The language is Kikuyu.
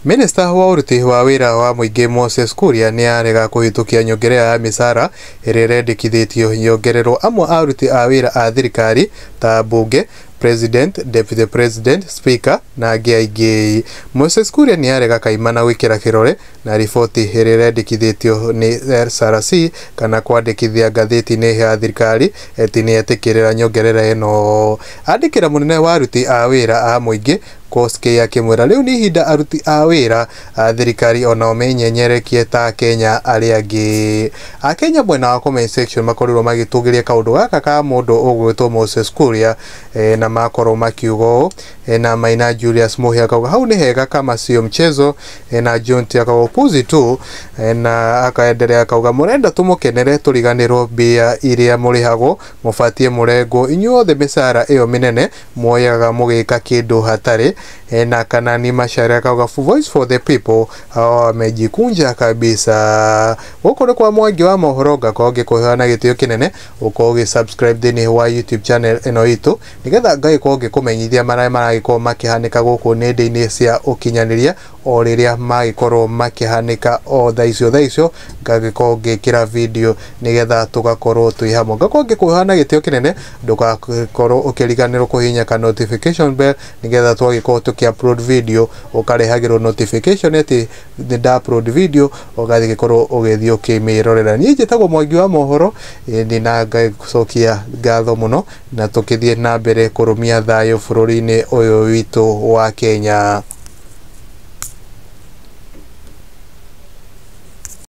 Minista wa ũruti wa wĩra wa mũingĩ Moses Kuria nĩ arega kũhĩtũkia nyongerera ya mĩcara ĩrĩa ĩrendekithĩtio yongererwo amwe a aruti a wĩra a thirikari ta mbunge, President, Deputy President, Speaker na angĩ aingĩ. Moses Kuria nĩ arega kaimana gwĩkĩra kĩrore na riboti ĩrĩa ĩrendekithĩtio nĩ SRC kana kwandĩkithia ngathĩti-inĩ ya thirikari eti nĩ etĩkĩrĩra nyongerera ĩno. Andĩkĩra mũnene wa aruti a wĩra a mũingĩ Koskei akĩmwĩra rĩu nĩ ihinda aruti a wĩra a thirikari onao menyenyerekie ta Kenya arĩa angĩ. Akenya mwena wa comment section makorirwo magĩtũgĩria kaũndũ gaka ka mũndũ ũgwĩtwo Moses Kuria na makorwo makiuga ũũ na Maina Julius Muhia akauga hau nĩ hega kama sio mchezo na John T akauga upuzi tu na akaendelea akauga mũrenda tũmũkenere tũriganĩrwo mbia iria mũrĩhagwo mũbatie mũrengwo inyuothe mĩcara ĩyo mĩnene muoyaga mũgĩka kĩndũ hatarĩ na Kanani Macharia akauga voice for the people hawa wamejikunja kabisa. Gũkũ nĩ kwa Mwangi wa mohoro, ngakorwo ngĩkũhoya na gĩtĩo kĩnene ũkorwo ũgĩ subscribe thĩinĩ wa YouTube channel ĩno itũ nĩgetha ngagĩkorwo ngĩkũmenyithia marĩa maragĩkorwo makĩhanĩka gũkũ nenda-inĩ cia ũkinyanĩria o rĩrĩa magĩkorwo makĩhanĩka o thaa icio ngagĩkorwo ngĩkĩra video nĩgetha tũgakorwo twĩ hamwe. Ngakorwo ngĩkũhoya na gĩtĩo kĩnene ndũgakorwo ũkĩriganĩrwo kũhihinya ka notification bell nĩgetha twagĩkorwo tũkĩ upload video ũkarehagĩrwo notification atĩ nĩ nda upload video ũgagĩkorwo ũgĩthiĩ ũkĩmĩrorera. Niĩ njĩtagwo Mwangi wa mohoro nĩ na ngacokia ngatho mũno na tũkĩthiĩ na mbere kũrũmia thayũ bũrũri-inĩ ũyũ witũ wa Kenya.